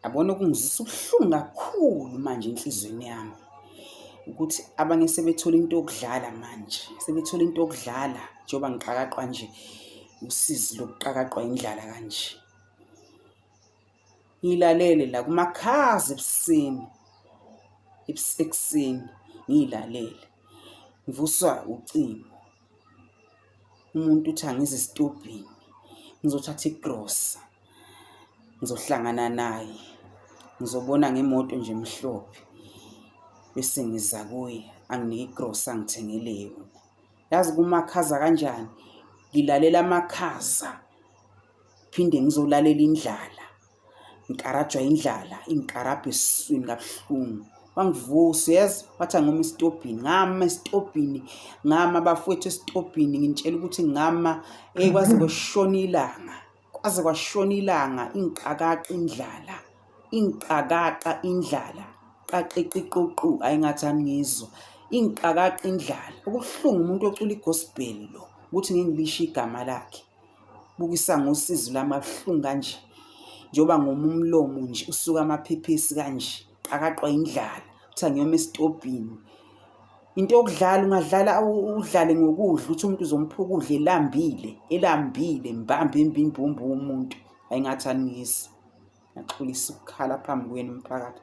Yabona okungizwisa ubuhlungu kakhulu manje enhliziyweni yami ukuthi abanye sebethola into yokudlala manje, sebethola into yokudlala njengoba ngiqakaqwa nje usizi lokuqakaqwa indlala kanje. Ngilalele la kumakhaza ebuseni, ekuseni ngiyilalele ngivuswa ucingo. Umuntu uthi angize esitobhini ngizothatha igrosa ngizohlangana naye ngizobona ngemoto nje emhlophe bese ngiza kuye anginike igrosa angithengele yona. Yazi kumakhaza kanjani? Ngilalela amakhaza phinde ngizolalela indlala. Ngikarajwa indlala ingikarabha esiswini kabuhlungu. Wangivusa uyezwa wathi angome esitobhini ngama esitobhini ngama bafowethu esitobhini nginitshela ukuthi ngama eyi kwaze kwashona ilanga kwaze kwashona ilanga ingiqakaqa indlala ingiqakaqa indlala qaqiqiququ ayi ngathi aningizwa ingiqakaqa indlala okubuhlungu umuntu ocula igospel lo ukuthi ngingilisho igama lakhe bukisa ngosizi lwami kabuhlungu kanje njengoba ngoma umlomo nje usuka amaphephesi kanje qakaqwa indlala kuthiwa ngiyoma esitobhini into yokudlala ungadlala udlale ngokudla uthi umuntu uzompha ukudla elambile elambile mbambe imbimbumbu umuntu ayingathi aningizwa ngaxolisa ukukhala phambi kwenu mphakathi.